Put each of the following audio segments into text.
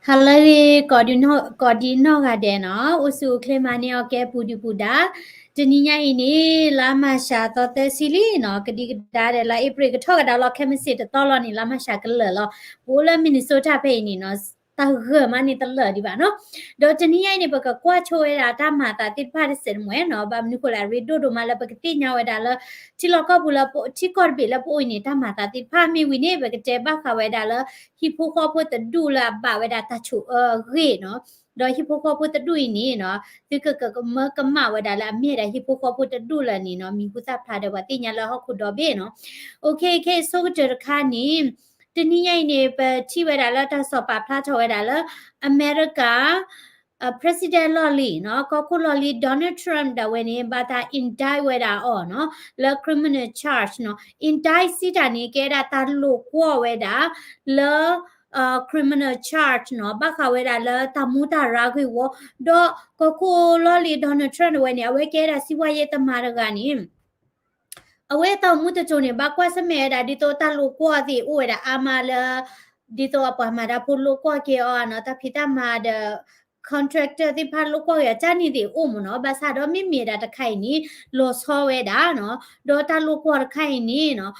ဟါလၢအဂ့ၤ ကိးဒံနီၢ်ဂၤဒဲးနီၤ, အိၣ်ဆူၣ်အိၣ်ချ့မၤန့ၢ်အီၤကဲပူၤဒုၣ်ပူၤဒါ, တနံၤညါအံၤန့ၣ် လါမၤရှးသီသၢဆံလံနီၤ, ကဒံကဒါဒဲးလါအ့ဖြ့ၣ်ကထီၣ်ကဒါလီၤ ခဲမုၢ်ဆ့ၣ်တသီလီၤန့ၣ် လါမၤရှးကလၢာ်လီၤ. ပအိၣ်လၢ Minnesota ဖဲအံၤန့ၣ်နီၤ, တၢ်ဂၢၢ်မးန့ၣ်တလၢာ်ဒံးဘၣ်နီၤ. ဒီးတနံၤညါအံၤန့ၣ် ပကကွၢ်ဆိဝဲဒၣ်တၢ်မၤအသးသ့ၣ်တဖၣ်တစဲးတမှဲၤနီၤ, ဘၣ်မနုၤဃိလဲၣ် အရ့ဒိၣ်ဒိၣ်မးလၢပကသ့ၣ်ညါဝဲဒၣ်လၢ ထံလီၢ်ကီၢ်ပူၤလၢပ ထံကီၢ်တဘ့ၣ်လၢပအိၣ်အံၤန့ၣ် တၢ်မၤအသးသ့ၣ်တဖၣ်မ့ၢ်ဝံၤန့ၣ် ပကတဲဘၣ်ဃးဝဲဒၣ်လၢ ဟံၣ်ဖိဃီဖိတဒူၣ်လၢအဘၣ်ဝဲဒၣ်တၢ်ဆိၣ်အၢအဂ့ၢ်နီၤ. ဒီးဟံၣ်ဖိဃီဖိတဒူၣ်အံၤန့ၣ်နီၤ, သုကကမၢကမၣ်ဝဲဒၣ်လၢအမ့ၢ်ဝဲဒၣ်ဟံၣ်ဖိဃီဖိတဒူၣ်လၢာ်န့ၣ်နီၤ, မံၤဟူသၣ်ဖျါဒီးပှၤသ့ၣ်ညါလၢဟီၣ်ခိၣ်ဒီဘ့ၣ်နီၤ. Okay, ခဲအံၤဆိကတၢၢ်တခါန့ၣ် တနံၤညါအံၤန့ၣ် ပထံၣ်ဝဲဒၣ်လၢတၢ်ကစီၣ်ပာ်ဖျါထီၣ်ဝဲဒၣ်လၢ အမဲရကၤ President လီၢ်လံၤနီၤ, ကီၢ်ခိၣ်လီၢ်လံၤ Donald Trump ဒၣ်ဝဲန့ၣ် ဘၣ်တၢ် indict ဝဲဒၣ်အီၤနီၤ, လၢ criminal charge နီၤ. Indict စံးတၢ်န့ၣ် ကဲဒၣ်တၢ်လိာ်ကွီၢ်ဝဲဒၣ်လၢ criminal charge နီၤ, ဘၣ်ဃးဝဲဒၣ်လၢတၢ်မူတၢ်ရၤဂ့ၢ်ဝီ, ဒီးကီၢ်ခိၣ်လီၢ်လံၤ Donald Trump ဒၣ်ဝဲန့ၣ် အဝဲကဲဒၣ် စီးပွားရေးသမား တဂၤန့ၣ် အဝဲတၢ်အိၣ်မူတစိၤန့ၣ် ဘၣ်ကွၢ်ဆၢၣ်မဲာ်ဝဲဒၣ် ဒ်သိးတၢ်လိာ်ကွီၢ်သ့ၣ်အိၣ်ဝဲဒၣ်အါမးလၢ ဒ်သိးအပှၤမၤတၢ်ဖိလိာ်ကွီၢ်က့ၤအီၤနီၤ, တၢ်ဖံးတၢ်မၤဒီး contractor သ့ၣ်တဖၣ်လိာ်ကွီၢ်က့ၤအီၤ ကန့ၣ်သ့ၣ်အိၣ်မးနီၤ. ဘၣ်ဆၣ်ဒီးမ့မ့ၢ်ဒၣ်တခါအံၤန့ၣ် လီၤဆီဝဲဒၣ်နီၤ, ဒီးတၢ်လိာ်ကွီၢ်တခါအံၤန့ၣ်နီၤ,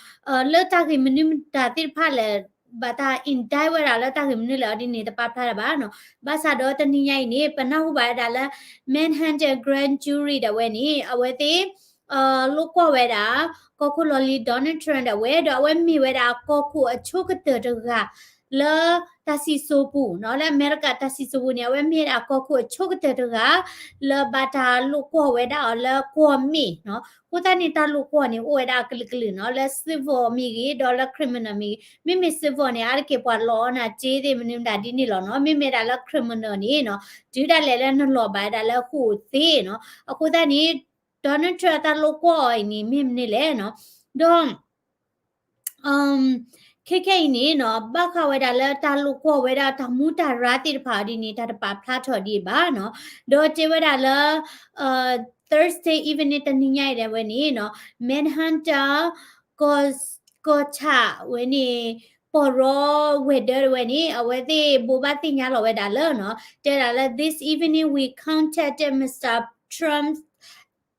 လၢတၢ်ဂ့ၢ်မနုၤမတၤသ့ၣ်တဖၣ်လဲၣ်, ဘၣ်တၢ် indict ဝဲဒၣ်လၢတၢ်ဂ့ၢ်မနုၤလဲၣ်အီၤဒ်န့ၣ် တပာ်ဖျါတၢ်ဘၣ်နီၤ. ဘၣ်ဆၣ်ဒီးတနံၤညါအံၤန့ၣ် ပနၢ်ဟူဘၣ်ဝဲဒၣ်လၢ Manhattan Grand Jury ဒၣ်ဝဲန့ၣ် အဝဲသ့ၣ် လိာ်ကွီၢ်ဝဲဒၣ် ကီၢ်ခိၣ်လီၢ်လံၤ Donald Trump ဒၣ်ဝဲ ဒီးအဝဲမ့ၢ်ဝဲဒၣ်ကီၢ်ခိၣ်အဆိကတၢၢ်တဂၤ လၢတၢ်စံၣ်စိၤပူၤနီၤ, လၢအမဲရကၤတၢ်စံၣ်စိၤပူၤန့ၣ် အဝဲမ့ၢ်ဝဲဒၣ်ကီၢ်ခိၣ်အဆိကတၢၢ်တဂၤ လၢဘၣ်တၢ်လိာ်ကွီၢ်ဝဲဒၣ်အီၤလၢကွီၢ်မ့ၣ်နီၤ. အဃိသတးန့ၣ် တၢ်လိာ်ကွီၢ်န့ၣ် အိၣ်ဝဲဒၣ်အကလုာ်ကလုာ်နီၤ, လၢ civil မ့ၢ်ဂ့ၤ ဒီးလၢ criminal မ့ၢ်ဂ့ၤ. မ့မ့ၢ် civil န့ၣ် အါတက့ၢ်ပှၤလီၤအီနၤစ့သ့ၣ်မနုၤမတၤဒ်န့ၣ်လီၤနီၤ. မ့မ့ၢ်ဒၣ်လၢ criminal န့ၣ်နီၤ, တုၤဒၣ်လဲာ်လၢနလီၤဘၣ်ဝဲဒၣ်လၢဃိာ်သ့နီၤ. အဃိသတးန့ၣ် Donald Trump အတၢ်လိာ်ကွီၢ်အီၤအံၤန့ၣ် မ့ၢ်မနုၤလဲၣ်နီၤ, ဒီး ခဲခဲအံၤန့ၣ်နီၤ, ဘၣ်ဃးဝဲဒၣ်လၢတၢ်လိာ်ကွီၢ်ဝဲဒၣ်တၢ်မူတၢ်ရၤသ့ၣ်တဖၣ်အီၤဒ်န့ၣ် တၢ်တပာ်ဖျါထီၣ်ဒံးဘၣ်နီၤ. ဒီးတဲဝဲဒၣ်လၢ Thursday evening တနံၤညါအံၤဒၣ်ဝဲန့ၣ်နီၤ, Manhunter ကီၢ်ဆၣ်ဝဲန့ၣ် ပီၢ်ရီဝဲၤဒၢဒၣ်ဝဲန့ၣ် အဝဲသ့ၣ်ဘိးဘၣ်သ့ၣ်ညါလီၤဝဲဒၣ်လၢနီၤ, တဲဒၣ်လၢ this evening we contacted Mister Trump's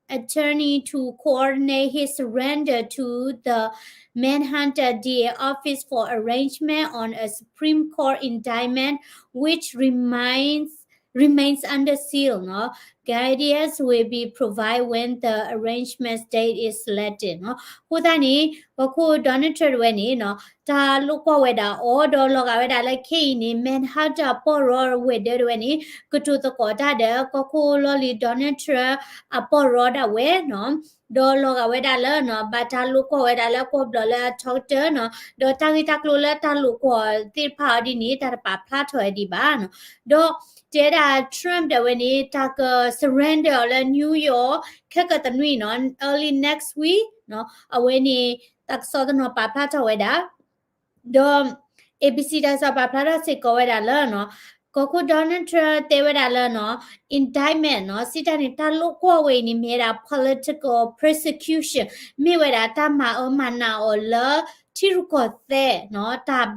attorney to coordinate his surrender to the Manhunter D A office for arrangement on a Supreme Court indictment which remains remains under seal နီၤ, guidance will be provided when the arrangement date is selected နီၤ. အဃိသတးန့ၣ် ကီၢ်ခိၣ် Donald Trump ဒၣ်ဝဲန့ၣ်နီၤ, တၢ်လိာ်ကွီၢ်ဝဲဒၣ်အီၤ ဒီးလီၤဂာ်ဝဲဒၣ်လၢခဲအံၤန့ၣ် Manhunter အပီၢ်ရီဝဲၤဒၢဒၣ်ဝဲန့ၣ် ကတိၤသကိးတၢ်ဒီး ကီၢ်ခိၣ်လီၢ်လံၤ Donald Trump အပီၢ်ရီဒၣ်ဝဲနီၤ. ဒီးလီၤဂာ်ဝဲဒၣ်လၢနီၤ, ဘၣ်တၢ်လိာ်ကွီၢ်ဝဲဒၣ်လၢကွီၢ်ဘျီၣ်လၢအထီကတၢၢ်နီၤ, ဒီးတၢ်ဂ့ၢ်တၢ်ကျိၤလၢတၢ်လိာ်ကွီၢ်သ့ၣ်တဖၣ်အီၤဒ်န့ၣ် တၢ်တပာ်ဖျါထီၣ်ဝဲဒံးဘၣ်နီၤ. ဒီးတဲဒၣ် Trump ဒၣ်ဝဲန့ၣ် တၢ်က surrender အီၤလၢ New York ခဲကတနွံနီၤ, early next week နီၤ, အဝဲန့ၣ် တၢ်ကစီၣ်တနီၤပာ်ဖျါထီၣ်ဝဲဒၣ် ဒီး A B C တၢ်ကစီၣ်ပာ်ဖျါထီၣ်စ့ၢ်ကီးဝဲဒၣ်လၢနီၤ, ကီၢ်ခိၣ် Donald Trump တဲဝဲဒၣ်လၢနီၤ, indictment နီၤ, စံးတၢ်န့ၣ် တၢ်လိာ်ကွီၢ်ဝဲအံၤန့ၣ် မ့ၢ်ဝဲဒၣ် political persecution, မ့ၢ်ဝဲဒၣ်တၢ်မၤအၢမၤနးအီၤလၢ ထံရူၢ်ကီၢ်သဲးနီၤ, တၢ် တၢ်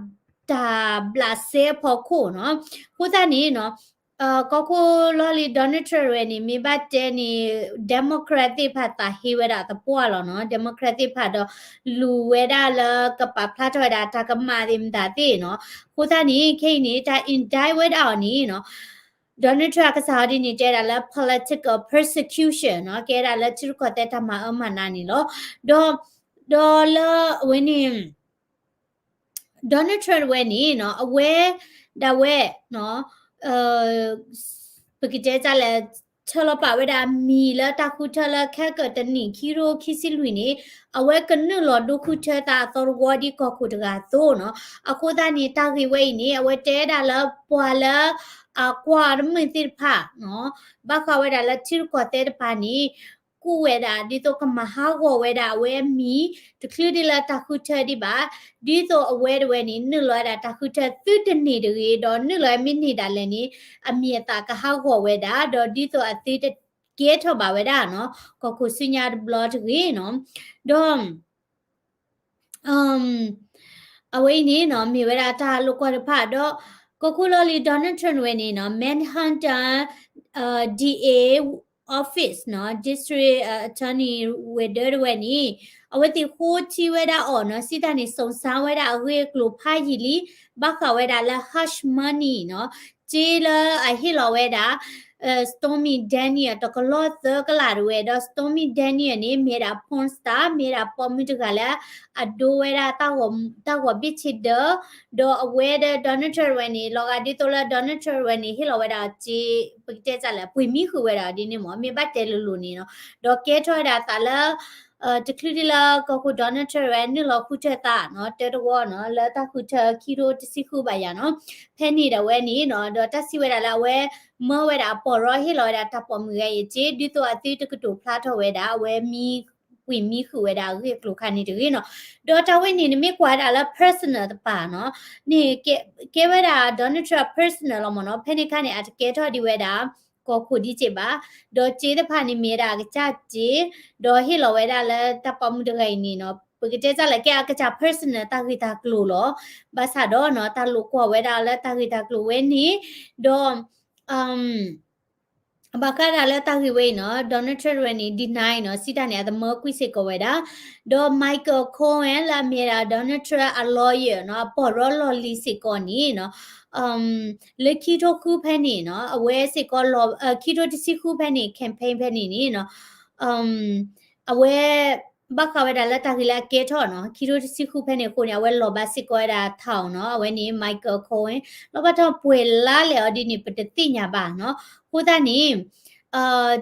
ဘျးစဲအဖီခိၣ်နီၤ. အဃိသတးန့ၣ်နီၤ, ကီၢ်ခိၣ်လီၢ်လံၤ Donald Trump ဝဲန့ၣ် မ့ၢ်ဘၣ်တဲန့ၣ် Democrat သ့ၣ်တဖၣ်သးဟ့ဝဲဒၣ်သပှၢ်လီၤနီၤ, Democrat သ့ၣ်တဖၣ်ဒီး လူၤဝဲဒၣ်လၢကပာ်ဖျါထီၣ်ဝဲဒၣ်တၢ်ကမၣ်သ့ၣ်မတၤသ့ၣ်နီၤ. အဃိသတးန့ၣ် ခဲအံၤန့ၣ် တၢ် indict ဝဲဒၣ်အီၤန့ၣ်နီၤ, Donald Trump အကစၢ်အီၤဒ်န့ၣ် တဲဒၣ်လၢ political persecution နီၤ, ကဲဒၣ်လၢထံရူၢ်ကီၢ်သဲးတၢ်မၤအၢမၤနးန့ၣ်လီၤ. ဒီး ဒီးလၢအဝဲန့ၣ် Donald Trump ဝဲန့ၣ်နီၤ, အဝဲဒၣ်ဝဲ ပကတဲတၢ်လဲၣ်, ထၢလီၤပာ်ဝဲဒၣ်မံၤလၢတၢ်ဃုထၢလၢ ခဲကတနံၣ် ခံကထိခံဆံလွံၢ်န့ၣ် အဝဲကနုာ်လီၤဒိဃုထၢသးအသီတဝီဒ်ကီၢ်ခိၣ်တဂၤအသိးနီၤ. အဃိသတးန့ၣ် တၢ်ဂ့ၢ်ဝဲအံၤန့ၣ် အဝဲတဲဒၣ်လၢပှၤလၢ အကွၢ်တမုာ်သ့ၣ်တဖၣ်နီၤ, ဘၣ်ဃးဝဲဒၣ်လၢထံရူၢ်ကီၢ်သဲးတဖၣ်န့ၣ် ကူၣ်ဝဲဒၣ် ဒ်သိးကမၤဟးဂီၤဝဲဒၣ်အဝဲအမံၤ တချုးဒ်လၢတၢ်ဃုထၢဒံးဘၣ်, ဒ်သိးအဝဲတဝဲန့ၣ် နုာ်လီၤဝဲဒၣ်တၢ်ဃုထၢသုတန့ၢ်တဂ့ၤ, ဒီးနုာ်လီၤဝဲမ့ၢ်န့ၢ်ဒၣ်လဲာ်န့ၣ် အမံၤအသၣ်ကဟးဂီၤဝဲဒၣ်, ဒီးဒ်သိးအသုတကဲထီၣ်ဘၣ်ဝဲဒၣ်နီၤ, ကီၢ်ခိၣ်ဆူညါတဘျီတဂ့ၤနီၤ. ဒီး အဝဲအံၤန့ၣ်နီၤ မ့ၢ်ဝဲဒၣ်တၢ်လိာ်ကွီၢ်တဖၣ်ဒီး ကီၢ်ခိၣ်လီၢ်လံၤ Donald Trump ဝဲန့ၣ်နီၤ Manhattan DA office နီၤ District Attorney ဝဲၤဒၢးတဝဲန့ၣ် အဝဲသ့ၣ်ဃိထံဝဲဒၣ်အီၤနီၤ စံးတၢ်န့ၣ် စုံစမ်းဝဲဒၣ်အဂ့ၢ်အကျိၤဖးယံာ်လံ ဘၣ်ဃးဝဲဒၣ်လၢ hush money နီၤ စ့လၢအဟ့ၣ်လီၤဝဲဒၣ် Stormy Daniel တကလီၢ်သၢကလးတဝဲ ဒီး Stormy Daniel န့ၣ် မ့ၢ်ဒၣ် porn star မ့ၢ်ဒၣ်ပိာ်မုၣ်တဂၤလၢ အဒိဝဲဒၣ် တၢ်ဂီၤဘ့ၣ်ဆ့ဒၢ ဒီးအဝဲဒီး Donald Trump ဝဲန့ၣ် လီၤဂာ်ဒ်သိးလၢ Donald Trump ဝဲန့ၣ် ဟ့ၣ်လီၤဝဲဒၣ်စ့ ပကတဲစၢ်လဲၣ် ပှ့ၤမံဃုာ်ဝဲဒၣ်ဒ်န့ၣ်မ့ၢ် မ့ၢ်ဘၣ်တဲလိၤလိၤန့ၣ်နီၤ ဒီးကဲထီၣ်ဝဲဒၣ်သးလၢ တချုးဒ်လၢကီၢ်ခိၣ် Donald Trump ဝဲနုာ်လီၤဃုထၢသးနီၤ တၢတဝီနီၤ လၢတၢ်ဃုထၢခံထိတဆံဃုဘၣ်ယၤနီၤ ဖဲန့ၣ်ဒၣ်ဝဲန့ၣ်နီၤ ဒီးတၢ်စံးဝဲဒၣ်လၢအဝဲ မၢဝဲဒၣ်အပိာ်ရီဟ့ၣ်လီၤဝဲဒၣ်တၢ်ပိာ်မုၣ်ဂၤအံၤစ့ ဒ်သိးအသုတကတိၤဖျါထီၣ်ဝဲဒၣ် အဝဲမံ ပှ့ၤမံဃုာ်ဝဲဒၣ်အဂ့ၢ်အကျိၤခါန့ၣ်တဂ့ၤနီၤ ဒီးတၢ်ဝဲန့ၣ် နမ့ၢ်ကွၢ်ဝဲဒၣ်လၢ personal တပၤနီၤ န့ၣ် ကဲဝဲဒၣ် Donald Trump personal လီၤမ့ၢ်နီၤ ဖဲန့ၣ်ခါန့ၣ် အတကဲထီၣ်ဒံးဝဲဒၣ် ကီၢ်ခိၣ်ဒ်စ့ၢ်ဘၣ် ဒီးစ့တဖၣ်န့ၣ်မ့ၢ်ဝဲဒၣ်အကစၢ်စ့ ဒီးဟ့ၣ်လီၤဝဲဒၣ်လၢတၢ်ပိာ်မုၣ်တဂၤအံၤန့ၣ်နီၤ ပကတဲစၢ်လၢကဲအကစၢ် personal တၢ်ဂ့ၢ်တၢ်ကျိၤလီၤ ဘၣ်ဆၣ်ဒီးနီၤ တၢ်လိာ်ကွီၢ်ဝဲဒၣ်လၢတၢ်ဂ့ၢ်တၢ်ကျိၤဝဲန့ၣ် ဒီး ဘၣ်ဃးဒၣ်လၢတၢ်ဂ့ၢ်ဝဲအံၤနီၤ Donald Trump ဝဲန့ၣ် deny နီၤ စံးတၢ်န့ၣ် အတမၢကွံာ်စ့ၢ်ကီးဝဲဒၣ် ဒီး Michael Cohen လၢအမ့ၢ်ဝဲဒၣ် Donald Trump အ lawyer နီၤ အပိာ်ရီလီၢ်လံၤစ့ၢ်ကီးန့ၣ်နီၤ လၢခံထိဃုဖဲန့ၣ်နီၤ အဝဲစ့ၢ်ကီးလီၤ ခံထိတဆံဃုဖဲန့ၣ် campaign ဖဲန့ၣ်န့ၣ်နီၤ အဝဲ ဘၣ်ဃးဝဲဒၣ်လၢတၢ်ဂ့ၢ်လၢအကဲထီၣ်နီၤ ခံထိတဆံဃုဖဲန့ၣ်အဃိန့ၣ် အဝဲလီၤဘၣ်စ့ၢ်ကီးဝဲဒၣ်ထၢၣ်နီၤ အဝဲန့ၣ် Michael Cohen လီၤဘၣ်ထီၣ်ပှဲၤလါလဲၣ်အီၤဒ်န့ၣ် ပတသ့ၣ်ညါဘၣ်နီၤ အဃိသတးန့ၣ်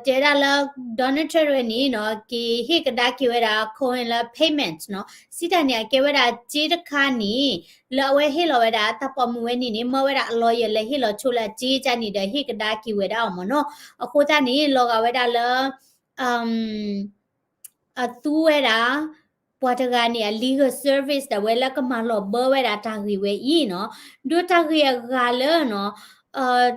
တဲဝဲဒၣ်လၢ Donald Trump ဝဲန့ၣ်နီၤ က့ၤဟ့ၣ်ကဒါက့ၤဝဲဒၣ် Cohen လၢ payment နီၤ စံးတၢ်န့ၣ် အကဲဝဲဒၣ်စ့တခါန့ၣ် လၢအဝဲဟ့ၣ်လီၤဝဲဒၣ်တၢ်ပိာ်မုၣ်ဝဲန့ၣ်န့ၣ် မၢဝဲဒၣ်အ lawyer လၢဟ့ၣ်လီၤဆိလၢအစ့ကန့ၣ်ဒီး ဟ့ၣ်ကဒါက့ၤဝဲဒၣ်အီၤမ့ၢ်နီၤ အဃိသတးန့ၣ် လီၤဂာ်ဝဲဒၣ်လၢ အသူဝဲဒၣ် ပှၤတဂၤန့ၣ် အ legal service ဒၣ်ဝဲလၢကမၤလီၤဘၢဝဲဒၣ်တၢ်ဂ့ၢ်ဝဲအံၤနီၤ, ဒီးတၢ်ဂ့ၢ်အဂၤလၢနီၤ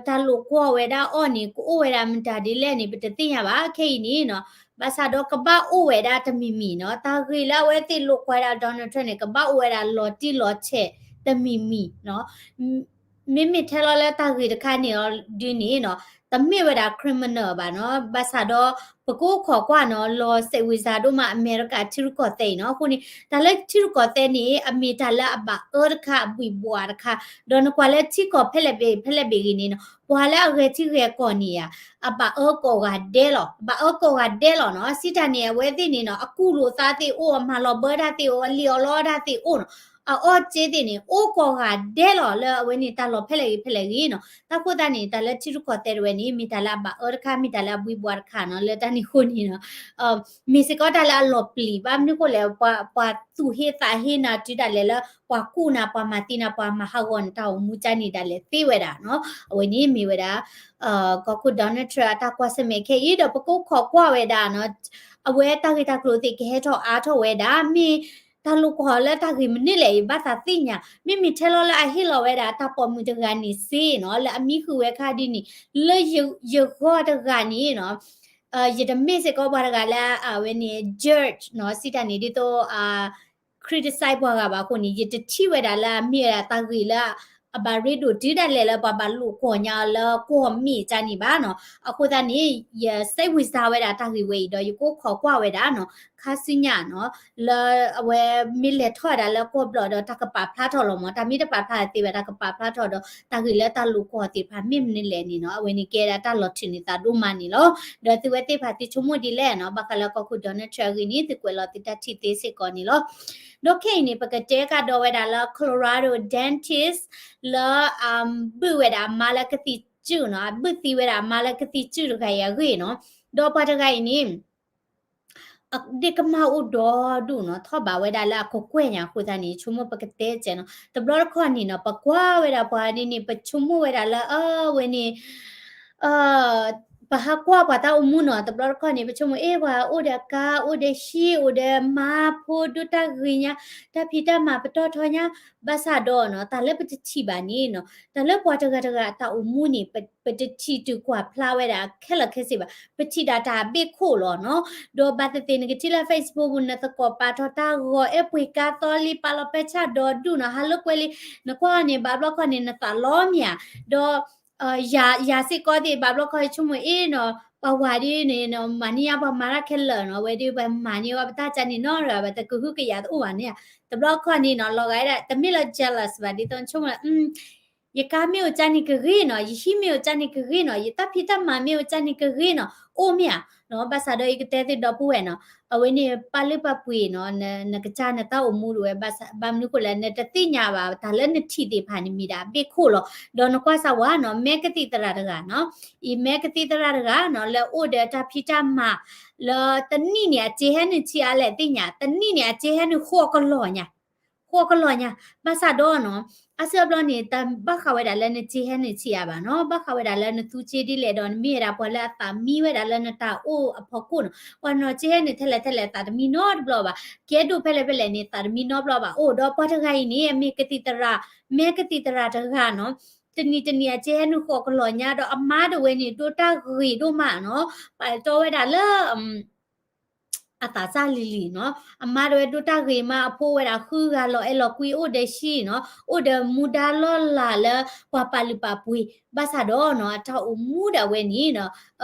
တၢ်လိာ်ကွီၢ်ဝဲဒၣ်အီၤန့ၣ် ကအိၣ်ဝဲဒၣ်မတၤဒ်လဲၣ်န့ၣ် ပတသ့ၣ်ညါဘၣ်ခဲအံၤန့ၣ်နီၤ, ဘၣ်ဆၣ်ဒီးကဘၣ်အိၣ်ဝဲဒၣ်တမံၤမံၤနီၤ, တၢ်ဂ့ၢ်လၢအဝဲသ့ၣ်လိာ်ကွီၢ်ဝဲဒၣ် Donald Trump န့ၣ် ကဘၣ်အိၣ်ဝဲဒၣ်လီၤတံၢ်လီၤဆဲးတမံၤမံၤနီၤ မ့မ့ၢ်ထဲလီၤလၢတၢ်ဂ့ၢ်တခါန့ၣ်အီၤဒုန့ၣ်နီၤ, တမ့ၢ်ဝဲဒၣ် criminal ဘၣ်နီၤ, ဘၣ်ဆၣ်ဒီး ပကအိၣ်ခိးကွၢ်နီၤ လီၤစဲးဝံၤစါဒိၣ်မး အမဲရကၤထံရူၢ်ကီၢ်သဲးအံၤနီၤ, အဃိန့ၣ် တၢ်လၢထံရူၢ်ကီၢ်သဲးန့ၣ် အမ့ၢ်တၢ်လၢအဘၣ်အၢတခါ အဘှံးဘှးတခါ, ဒီးနကွၢ်လၢထံကီၢ်ဖဲလဲၣ်ဘ့ၣ် ဖဲလဲၣ်ဘ့ၣ်ဂ့ၤန့ၣ်နီၤ, ပှၤလၢအဂဲၤထံဂဲၤကီၢ်န့ၣ်ဧါ, အဘၣ်အၢကိးဂၤဒဲးလီၤ, ဘၣ်အၢကိးဂၤဒဲးလီၤနီၤ, စံးတၢ်န့ၣ် အဝဲသ့ၣ်န့ၣ်နီၤ အကူၣ်လိာ်သးသ့ၣ်အိၣ်, အမၤလီၤဘၢတၢ်သ့ၣ်အိၣ်, အလံၣ်အီၣ်လီအီၣ်တၢ်သ့ၣ်အိၣ်နီၤ, အအီၣ်စ့သ့ၣ်န့ၣ် အိၣ်ကိးဂၤဒဲးလီၤ, လၢအဝဲန့ၣ်တၢ်လီၢ်ဖဲလဲၣ်ဂ့ၤဖဲလဲၣ်ဂ့ၤနီၤ, တၢ်ဃိသတးန့ၣ် တၢ်လၢထံရူၢ်ကီၢ်သဲးတဝဲန့ၣ် မ့ၢ်တၢ်လၢအဘၣ်အၢတခါ မ့ၢ်တၢ်လၢအဘှံးဘှးတခါနီၤ, လၢတၢ်န့ၣ်အဃိန့ၣ်နီၤ မ့ၢ်စ့ၢ်ကီးတၢ်လၢအလီၤပျံၤဘၣ်, မနုၤဃိလဲၣ်, ပှၤသူၣ်ဟ့သးဟ့နၤတုၤဒၣ်လဲာ်လၢ ပှၤကူၣ်နၤ ပှၤမၤသံနၤ ပှၤမၤဟးဂီၤနတၢ်အိၣ်မူကၠၢန့ၣ်ဒၣ်လဲာ်သ့ဝဲဒၣ်နီၤ, အဝဲန့ၣ်မ့ၢ်ဝဲဒၣ် ကီၢ်ခိၣ် Donald Trump အတၢ်ကွၢ်ဆၢၣ်မဲာ်ခဲအံၤဒီး ပကအိၣ်ခိးကွၢ်ဝဲဒၣ်နီၤ, အဝဲတၢ်ဂ့ၢ်တၢ်ကျိၤသ့ၣ်ကဟဲထီၣ်အါထီၣ်ဝဲဒၣ်, မ့ၢ်တၢ်လိာ်ကွီၢ်လၢတၢ်ဂ့ၢ်မနုၤလဲၣ်အံၤ ဘၣ်သးသ့ၣ်ညါ, မ့မ့ၢ်ထဲလီၤလၢအဟ့ၣ်လီၤဝဲဒၣ်တၢ်ပိာ်မုၣ်တဂၤန့ၣ်စ့နီၤ, လၢအမံဃုာ်ဝဲခါဒ်န့ၣ်, လၢယဂီၢ်တဂၤန့ၣ်နီၤ ယတမ့ၢ်စ့ၢ်ကီးပှၤတဂၤလၢအဝဲန့ၣ် judge နီၤ, စံးတၢ်န့ၣ်ဒ်သိး criticize ပှၤဂၤဘၣ်အဃိန့ၣ် ယတထံၣ်ဝဲဒၣ်လၢအမ့ၢ်ဝဲဒၣ်တၢ်ဂ့ၢ်လၢ အဘၣ်ရ့ဒိၣ်တုၤဒၣ်လဲာ်လၢပှၤဘၣ်လိာ်ကွီၢ်ညါအီၤလၢကွီၢ်မ့ၢ်ကၠၢန့ၣ်ဘၣ်နီၤ, အဃိသတးန့ၣ် ယစဲးဝံၤစါဝဲဒၣ်တၢ်ဂ့ၢ်ဝဲအံၤဒီး ယကအိၣ်ခိးကွၢ်ဝဲဒၣ်နီၤ, ခါဆူညါနီၤ လၢအဝဲမ့ၢ်လဲၤထီၣ်ဝဲဒၣ်လၢကီၢ်ဘျီၣ်ဒီး တၢ်ကပာ်ဖျါထီၣ်လီၤမး, တၢ်မ့ၢ်တပာ်ဖျါသ့ဘၣ် တၢ်ကပာ်ဖျါထီၣ်ဒီး တၢ်ဂ့ၢ်လၢတၢ်လိာ်ကွီၢ်သ့ၣ်တဖၣ်မ့ၢ်မနုၤလဲၣ်န့ၣ်နီၤ, အဝဲန့ၣ်ကဲဒၣ်တၢ်လီၤထုးန့ၢ်သးဒိၣ်မးန့ၣ်လီၤ. ဒီးသုဝဲသ့ၣ်တဖၣ်သုဆိကမိၣ်ဒ်လဲၣ်နီၤ, ဘၣ်ဃးလၢကီၢ်ခိၣ် Donald Trump အဂ့ၢ်န့ၣ် သုကွဲးလီၤသုတၢ်ထံၣ်သ့စ့ၢ်ကီးန့ၣ်လီၤ. ဒီးခဲအံၤန့ၣ် ပကတဲကဒီးဝဲဒၣ်လၢ Colorado dentist လၢ အဘုၣ်ဝဲဒၣ်အမါလၢကသံၣ်စုၣ်နီၤ, အဘုၣ်သံဝဲဒၣ်အမါလၢကသံၣ်စုၣ်တဂၤအံၤအဂ့ၢ်နီၤ, ဒီးပှၤတဂၤအံၤန့ၣ် ဒ့ၣ်ကမၢ်အိၣ်ဒီဒူၣ်နီၤ, ထီၣ်ဘးဝဲဒၣ်လၢအကကွဲၢ်ညါအဃိသတးန့ၣ် ဆိကမိၣ်ပကတဲကဲနီၤ, တဘျီတခီၣ်န့ၣ်နီၤ ပကွၢ်ဝဲဒၣ်ပှၤဒ်န့ၣ် ပဆိကမိၣ်ဝဲဒၣ်လၢအဝဲန့ၣ် ပဟးကွၢ်ပှၤတၢ်အိၣ်မူနီၤ, တဘျီတခီၣ်န့ၣ် ပဆိကမိၣ် အ့ ပှၤအိၣ်ဒီးအကါ အိၣ်ဒီးဟံၣ် အိၣ်ဒီးမါဖိ ဒိၣ်တၢ်ဂ့ၤညါ, တၢ်ဖံးတၢ်မၤပတီၢ်ထီညါ, ဘၣ်ဆၣ်ဒီးနီၤ တၢ်လၢပတထံၣ်ဘၣ်န့ၣ်နီၤ, တၢ်လၢပှၤတဂၤတဂၤအတၢ်အိၣ်မူန့ၣ် ပ ပတထံၣ်တုၤကွၢ်ဖျါဝဲဒၣ်ခဲလၢာ်ခဲဆ့ဘၣ်, ပထံၣ်ဒၣ်တၢ်အဘ့ၣ်ခိၣ်လီၤနီၤ. ဒီးဘၣ်သ့ၣ်သ့ၣ်နကထံၣ်လၢ Facebook ပူၤ နသကိးပာ်ထီၣ်တၢ်ဂီၤ အဲၣ်ပှ့ၤကါသီလံ ပာ်လီၤပဲဆၣ်ဒီးဒူၣ်နီၤ, ဟးလိာ်ကွဲလံ, နကွၢ်န့ၣ် ဘၣ်ဘျီခီန့ၣ် နသးလီၤမ့ၢ်ဧါ, ဒီး ယၤ ယၤစ့ၢ်ကီးသ့ၣ် ဘၣ်ဘျီခီဆိကမိၣ်အ့နီၤ, ပှၤဝၤဒ်န့ၣ် မၤန့ၢ်ယါပှၤမၤတၢ်ခဲလၢာ်နီၤ, ဝဲဒၣ်ပှၤမၤန့ၢ်ဝဲပတၢ်ကါန့ၣ်နီတဂၤဘၣ် တကဟုကယာ်တအိၣ်ဘၣ်န့ၣ်, တဘျီခီန့ၣ်နီၤ လီၤဂာ်ဒၣ် တမ့ၢ်လၢ jealous ဘၣ် ဒ်သိးဆိကမိၣ် ယကါမ့ၢ်အိၣ်ကါန့ၣ်ကဂ့ၤနီၤ, ယဟံၣ်မ့ၢ်အိၣ်ကါန့ၣ်ကဂ့ၤနီၤ, ယတၢ်ဖံးတၢ်မၤမ့ၢ်အိၣ်ကါန့ၣ်ကဂ့ၤနီၤ, အိၣ်မ့ၢ်ဧါနီၤ, ဘၣ်ဆၣ်ဒီးယကတဲသုဒီပုၢ်ဝဲၢ်နီၤ, အဝဲန့ၣ်ပာ်လုၢ်ပာ်ပှ့ၤနီၤ, နကစၢ်နတၢ်အိၣ်မူဒၣ်ဝဲ, ဘၣ်မနုၤဃိလဲၣ် နတသ့ၣ်ညါဘၣ် တၢ်လၢနထံၣ်သ့ၣ်တဖၣ်န့ၣ်မ့ၢ်ဒၣ်အဘ့ၣ်ခိၣ်လီၤ. ဒီးနကွၢ်စၢ်ဝဲနီၤ, မဲကသံၣ်သရၣ်တဂၤနီၤ, အံၤမဲကသံၣ်သရၣ်တဂၤနီၤ လၢအိၣ်ဒီးတၢ်ဖံးတၢ်မၤ လၢတနံၣ်န့ၣ် အစ့ဟဲနုာ်ဆံးအါလဲၣ်သ့ၣ်ညါ, တနံၣ်န့ၣ် အစ့ဟဲနုာ်ဃိးကလီၤညါ ဃိးကလီၤညါ, ဘၣ်ဆၣ်ဒီးနီၤ, အါစုအါဘျီန့ၣ် တဘၣ်ဃးဝဲဒၣ်လၢနစ့ဟဲနုာ်ဆံးအါဘၣ်နီၤ, ဘၣ်ဃးဝဲဒၣ်လၢနသူစ့ဒ်လဲၣ်ဒီး နမ့ၢ်ဝဲဒၣ်ပှၤလၢအသးမံဝဲဒၣ်လၢနတၢ်အိၣ်အဖီခိၣ်နီၤ, ပှၤနီၤစ့ဟဲနုာ်ထဲလဲၣ်ထဲလဲၣ် သးတမံနီတဘျီဘၣ်, ကဲဒိၣ်ဖဲလဲၣ်ဖဲလဲၣ်န့ၣ် သးတမံနီတဘျီဘၣ်, အိၣ်ဒီးပှၤတဂၤအံၤန့ၣ် အမ့ၢ်ကသံၣ်သရၣ်, မဲကသံၣ်သရၣ်တဂၤနီၤ, တနံၤတနံၤအစ့ဟဲနုာ်ဃိးကလီၤညါ ဒီးအမါတဝဲန့ၣ် ဒိၣ်တၢ်ဂ့ၤဒိၣ်မးနီၤ, ပာ်တီဝဲဒၣ်လၢ အသးစၢ်လံၤလံၤနီၤ, အမါတဝဲဒိၣ်တၢ်ဂ့ၤမး အဖိဝဲဒၣ်ဃုဂၤလီၤအဲၣ်လီၤကွံ အိၣ်ဒီးဟံၣ်နီၤ, အိၣ်ဒီးမူဒါလီၢ်လၤလၢပှၤပာ်လုၢ်ပာ်ပှ့ၤ, ဘၣ်ဆၣ်ဒီးနီၤ အတၢ်အိၣ်မူဒၣ်ဝဲန့ၣ်နီၤ,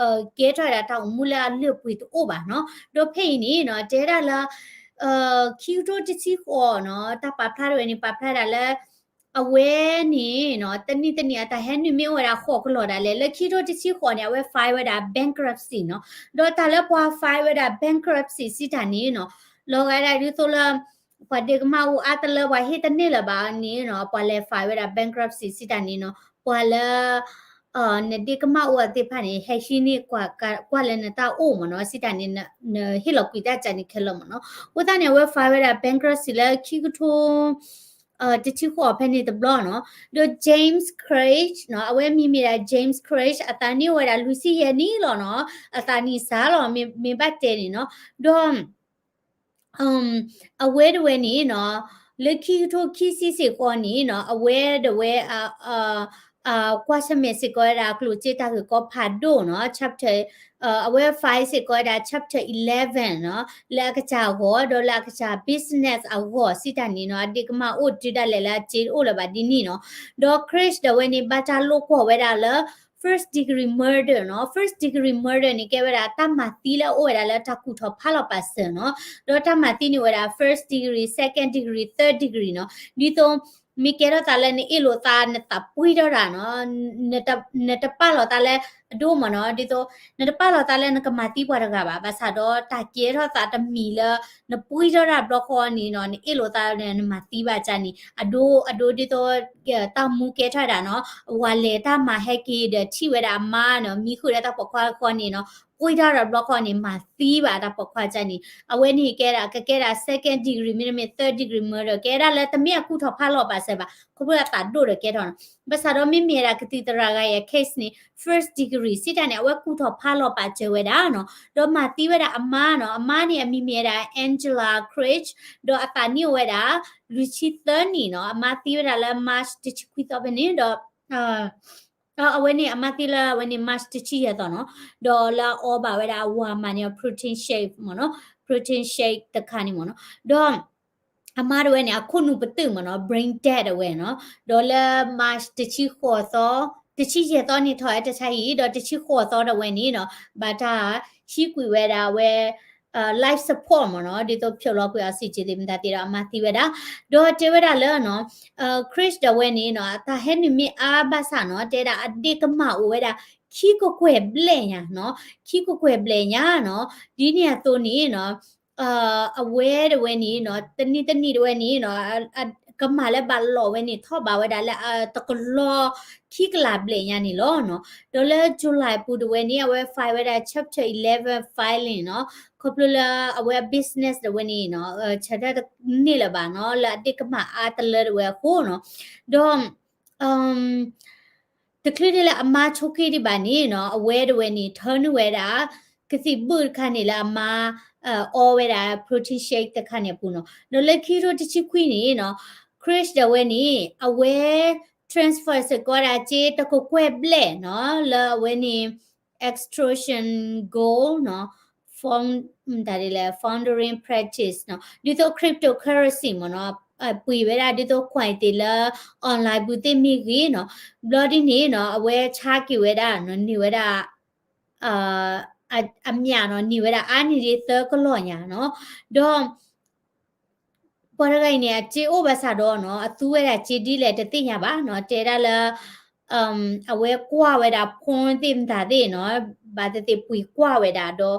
ကဲထီၣ်ဝဲဒၣ်တၢ်အိၣ်မူလၢအလုၢ်အပှ့ၤတအိၣ်ဘၣ်နီၤ, ဒီးဖဲအံၤန့ၣ်နီၤ တဲဒၣ်လၢ ခံကထိတဆံဃိးနီၤ တၢ်ပာ်ဖျါတဝဲန့ၣ် ပာ်ဖျါဒၣ်လၢ အဝဲန့ၣ်နီၤ တနံၤတနံၤအတၢ်ဟဲနုာ်မ့ၢ်အိၣ်ဝဲဒၣ်ဃိးကလီၤဒၣ်လဲာ် လၢခံကထိတဆံဃိးန့ၣ် အဝဲ file ဝဲဒၣ် bankruptcy နီၤ, ဒီးတၢ်လၢပှၤ file ဝဲဒၣ် bankruptcy စံးတၢ်န့ၣ်နီၤ, လီၤဂာ်ဒၣ်ဒ်သိးလၢ ပှၤဒ့ကမၣ်အိၣ်အါတလၢ ပှၤဟ့ၣ်တန့ၢ်လၢၤဘၣ်န့ၣ်နီၤ ပှၤလဲၤ file ဝဲဒၣ် bankruptcy စံးတၢ်န့ၣ်နီၤ, ပှၤလၢ နဒ့ကမၣ်အိၣ်အသ့ၣ်တဖၣ်န့ၣ် ဟဲဟံးန့ၢ်ကွၢ်လၢနတၢ်အိၣ်မ့ၢ်နီၤ, စံးတၢ်န့ၣ် နဟ့ၣ်လီၤကွံာ်တၢ်ကါန့ၣ်ခဲလၢာ်မ့ၢ်နီၤ, အဃိသတးန့ၣ် အဝဲ file ဝဲဒၣ် bankruptcy လၢခံကထိ တဆံဃိးဖဲန့ၣ်တဘျီနီၤ, ဒီး James Craig နီၤ အဝဲမံၤမ့ၢ်ဒၣ် James Craig အသးနံၣ်အိၣ်ဝဲဒၣ်လွံၢ်ဆံယဲၢ်နံၣ်လီၤနီၤ, အသးနံၣ်စှၤလီၤ မ့ၢ်ဘၣ်တဲန့ၣ်နီၤ, ဒီး အဝဲတဝဲန့ၣ်နီၤ, လၢခံကထိခံဆံစ့ၢ်ကီးန့ၣ်နီၤ အဝဲတဝဲ ကွၢ်ဆၢၣ်မဲာ်စ့ၢ်ကီးဝဲဒၣ်အကျိၣ်စ့တၢ်ဂ့ၢ်ကီဖးဒိၣ်နီၤ, chapter အဝဲ file စ့ၢ်ကီးဝဲဒၣ် chapter eleven နီၤ လၢအကစၢ်အဂီၢ် ဒီးလၢအကစၢ် business အဂီၢ်စံးတၢ်န့ၣ်နီၤ, အဒ့ကမၣ်အိၣ်တုၤဒၣ်လဲာ်လၢအစ့တအိၣ်လၢၤဘၣ်ဒ်န့ၣ်နီၤ, ဒီး Craig တဝဲန့ၣ် ဘၣ်တၢ်လိာ်ကွီၢ်ဝဲဒၣ်လၢ first degree murder နီၤ, first degree murder န့ၣ် ကဲဝဲဒၣ်တၢ်မၤသံလၢအအိၣ်ဝဲဒၣ်လၢတၢ်ကူၣ်ထီၣ်ဖးလီၤပာ်စၢၤနီၤ, ဒီးတၢ်မၤသံန့ၣ်အိၣ်ဝဲဒၣ် first degree, second degree, third degree နီၤ, ဒ်သိး မ့ၢ်ကဲထီၣ်သးလၢနအ့ၣ်လိာ်သး နသးပှံထီၣ်တၢ်နီၤ, နတပာ်လီၤသးလၢအဒိၣ်မ့ၢ်နီၤ, ဒ်သိး နတပာ်လီၤသးလၢနကမၤသံပှၤတဂၤဘၣ်, ဘၣ်ဆၣ်ဒီးတၢ်ကဲထီၣ်သးတမံၤလၢ နပှံထီၣ်တၢ်ဘျီဃီန့ၣ်နီၤ, နအ့ၣ်လိာ်သးန့ၣ် နမၤသံဘၣ်ကါန့ၣ် အဒိ အဒိဒ်သိး တၢ်မူကဲထီၣ်ဝဲဒၣ်နီၤ, ဝၤလဲၤတၢ်မၤဟဲက့ၤဒီးထံၣ်ဝဲဒၣ်အမါနီၤ, မံဃုာ်ဒီးတၢ်ပိာ်ခွါဃီန့ၣ်နီၤ, ပှံထီၣ်တၢ်ဘျီဃီန့ၣ် မၤသံဘၣ်တၢ်ပိာ်ခွါကါန့ၣ်, အဝဲန့ၣ်ကဲဒၣ် ကကဲဒၣ် second degree မ့တမ့ၢ် third degree murder ကဲဒၣ်လၢတမ့ၢ်အကူၣ်ထီၣ်ဖးလီၤပာ်စၢၤဘၣ်, ခီဖျိအသးဒိၣ်ဒီးကဲထီၣ်နီၤ, ဘၣ်ဆၣ်ဒီးမ့မ့ၢ်ဝဲဒၣ်ကသံၣ်သရၣ်ဂၤအံၤအ case န့ၣ် first degree စံးတၢ်န့ၣ် အဝဲကူၣ်ထီၣ်ဖးလီၤပာ်စၢၤဝဲဒၣ်နီၤ, ဒီးမၤသံဝဲဒၣ်အမါနီၤ, အမါန့ၣ်အမံၤမ့ၢ်ဝဲဒၣ် Angela Craig ဒီးအသးနံၣ်အိၣ်ဝဲဒၣ် လွံၢ်ဆံသၢနံၣ်နီၤ, အမါသံဝဲဒၣ်လၢ March တဆံခွံသီဖဲန့ၣ်ဒီး အဝဲန့ၣ် အမါသံလၢအဝဲန့ၣ် March တဆံယဲၢ်သီနီၤ, ဒီးလၢအအီဘၣ်ဝဲဒၣ်အဝၤမးန့ၣ် protein shake မ့ၢ်နီၤ, protein shake တခါန့ၣ်မ့ၢ်နီၤ, ဒီး အမါတဝဲန့ၣ် အခိၣ်နူာ်ပတုာ်မ့ၢ်နီၤ, brain dead တဝဲနီၤ, ဒီးလၢ March တဆံဃိးသီ, တဆံယဲၢ်သီန့ၣ်ထီၣ်ဝဲတဆါဟံၣ်, ဒီးတဆံဃိးသီတဝဲန့ၣ်နီၤ, ဘၣ်တၢ်ဟံးကွံာ်ဝဲဒၣ်အဝဲ life support မ့ၢ်နီၤ, ဒ်သိးဖျိးလီၤကွံာ် oxygen သ့ၣ်မတၤသ့ၣ်ဒီးအမါသံဝဲဒၣ်, ဒီးတဲဝဲဒၣ်လၢနီၤ, Chris တဝဲန့ၣ်နီၤ, အတၢ်ဟဲနုာ်မ့ၢ်အါဘၣ်ဆၣ်နီၤ, တဲဒၣ်အဒ့ကမၣ်အိၣ်ဝဲဒၣ် ခံကကွဲၢ်ဘျဲၣ်ညါနီၤ, ခံကကွဲၢ်ဘျဲၣ်ညါနီၤ, ဒ်န့ၣ်အသိးန့ၣ်နီၤ အဝဲတဝဲန့ၣ်နီၤ, တနံၤတနံၤတဝဲန့ၣ်နီၤ, ကမၣ်လၢဘၣ်လီၤဝဲန့ၣ် ထီၣ်ဘးဝဲဒၣ်လၢတကလီ ခံကလးဘျဲၣ်ညါန့ၣ်လီၤနီၤ. ဒီးလၢ July ပူၤတဝဲန့ၣ် အဝဲ file ဝဲဒၣ် chapter eleven filing နီၤ, ခီဖျိလၢအဝဲ business တဝဲန့ၣ်နီၤ, ဆၢထၢၣ်တန့ၢ်လၢၤဘၣ်နီၤ, လၢအဒ့ကမၣ်အါတလၢတဝဲအဃိနီၤ. ဒီး တချုးဒ်လၢအမါဆိးက့ဒံးဘၣ်န့ၣ်နီၤ အဝဲတဝဲန့ၣ် ထၢနုာ်ဝဲဒၣ် ကသံၣ်ဘုၣ်တခါန့ၣ်လၢအမါ အီဝဲဒၣ် protein shake တခါန့ၣ်အပူၤနီၤ. ဒီးလၢခံကထိတဆံခွံန့ၣ်နီၤ Chris ဒၣ်ဝဲန့ၣ် အဝဲ transfer စ့ၢ်ကီးဝဲဒၣ်စ့တကကွဲၢ်ဘျဲၣ်နီၤ လၢအဝဲန့ၣ် extortion goal နီၤ ဖ တၢ်ဒ်လဲၣ် laundering practice နီၤ ဒ်သိး cryptocurrency မ့ၢ်နီၤ ပှ့ၤဝဲဒၣ်ဒ်သိး coin သ့ၣ်လၢ online ပူၤသ့ၣ်မ့ၢ်ဂ့ၤနီၤ ဘျီဒ်န့ၣ်နီၤ အဝဲဆါက့ၤဝဲဒၣ်နီၤ န့ၢ်ဝဲဒၣ် အ အမျးနီၤ န့ၢ်ဝဲဒၣ်အါန့ၢ်ဒံးသၢကလီၢ်ညါနီၤ ဒီး ပှၤတဂၤအံၤန့ၣ် အစ့အိၣ်ဘၣ်ဆၣ်ဒီးနီၤ အသူဝဲဒၣ်စ့ဒ်လဲၣ်တသ့ၣ်ညါဘၣ်နီၤ တဲဒၣ်လၢ အဝဲကွၢ်ဝဲဒၣ် porn သ့ၣ်မတၤသ့ၣ်နီၤ ဘၣ်သ့ၣ်သ့ၣ်ပှ့ၤကွၢ်ဝဲဒၣ်ဒီး